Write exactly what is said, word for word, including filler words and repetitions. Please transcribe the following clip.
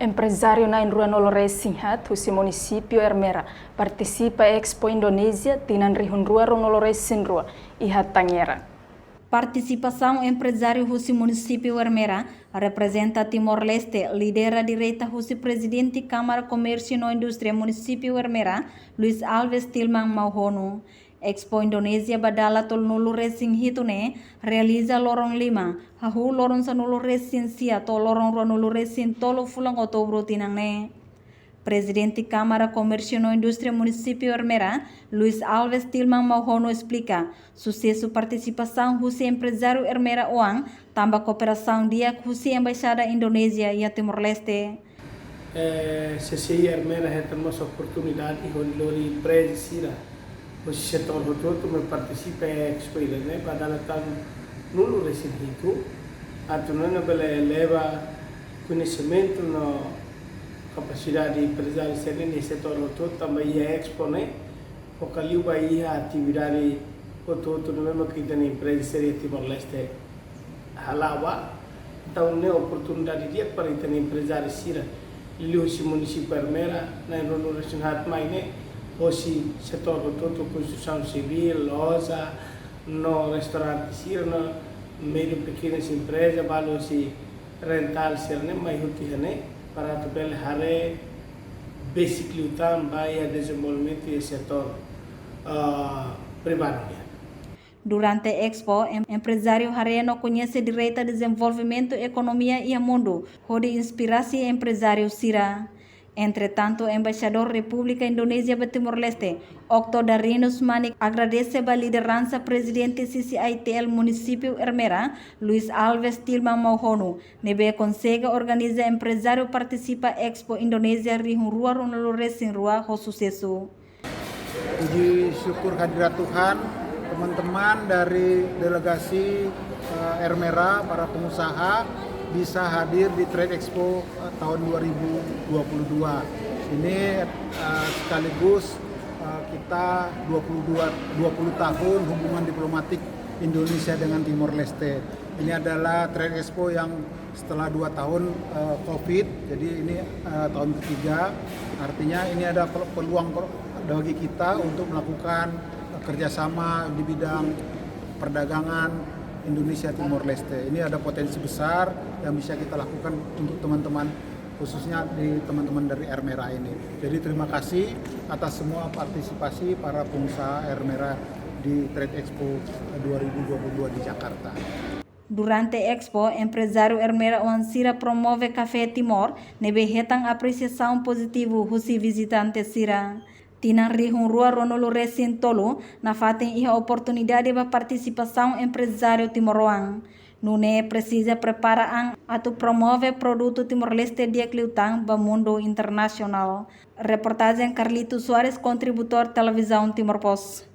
Emprezáriu na'in-ruanulu-resin-haat husi munisípiu Ermera partisipa Expo Indonézia tinan rihun rua ruanulu-resin-rua iha Tangerang. Partisipasaun emprezáriu husi munisípiu Ermera reprezenta Timor-Leste, lidera direta husi Prezidente Kámara Komérsiu no Indústria Munisípiu Ermera, Luis Alves Tilman Mauhono. Expo Indonézia ba dala tolunulu-resin-hitu ne'e realiza loron lima, hahú loron sanulu-resin-sia to'o loron ruanulu-resin-tolu fulan Outubru tinan ne'e. Prezidente Kámara Komérsiu no Indústria Munisípiu Ermera, Luis Alves Tilman Mauhono esplika, susesu partisipasaun husi emprezáriu Ermera oan tanba kooperasaun di'ak husi Embaixada Indonézia iha Timor-Leste. Eh, C C I Ermera hetan mós oportunidade hodi lori empreza sira husi setór hotu-hotu mai partisipa iha Expo ida-ne'e ba dala tolunulu-resin-hitu, atu nune'e bele eleva koñesimentu no kapasidade emprezáriu sira-ne'e iha setór hotu-hotu, tanba iha Expo ne'e foka liu ba iha atividade hotu-hotu ne'ebé mak ita-nia empreza sira iha Timor-Leste hala'o ba. Entaun ne'e oportunidade di'ak para ita-nia emprezáriu sira, liuliu husi munisípiu Ermera, na'in-ruanulu-resin-haat mai ne'e, husi setór hotu-hotu, konstrusaun sivíl, loja, no restaurante sira, no média pekenas empreza, balu husi rental sira-ne'e mai hotu iha ne'e, para atu bele haree besik liután ba iha dezenvolvimentu iha setór, ah, privadu nian. Durante Expo, em-, emprezáriu haree no koñese direta dezenvolvimentu ekonomia iha mundu, hodi inspirasi emprezáriu sira. Entretantu, Embaixadór Repúblika Indonézia ba Timor-Leste, Octo Darinus Manik, agradese ba lideransa Prezidente C C I T L Munisípiu Ermera, Luis Alves Tilman Mauhono, ne'ebé konsege organiza emprezáriu partisipa Expo Indonézia rihun rua ruanulu-resin-rua ho susesu. Puji syukur kehadirat Tuhan, teman-teman dari delegasi, eh, Ermera, para pengusaha bisa hadir di Trade Expo, eh, tahun dua ribu dua puluh dua. Ini, eh, sekaligus, eh, kita dua puluh dua, dua puluh tahun hubungan diplomatik Indonesia dengan Timor Leste. Ini adalah Trade Expo yang setelah dua tahun, eh, covid, jadi ini, eh, tahun ketiga. Artinya ini ada pel-, peluang per-, bagi kita untuk melakukan, eh, kerjasama di bidang perdagangan Indonesia Timor Leste. Ini ada potensi besar yang bisa kita lakukan untuk teman-teman, khususnya di teman-teman dari Ermera ini. Jadi terima kasih atas semua partisipasi para pengusaha Ermera di Trade Expo dua ribu dua puluh dua di Jakarta. Durante Expo, emprezáriu Ermera oan sira promove kafé Timor, ne'ebé hetan apresiasaun pozitivu husi vizitante sira. Tinan rihun rua ruanulu-resin-tolu, nafatin iha oportunidade ba partisipasaun emprezáriu timoroan. Nune'e presiza prepara an atu promove produtu Timor-Leste di'ak liután ba mundu internasionál. Reportajen Carlito Soares, kontributór Televizaun Timor Post.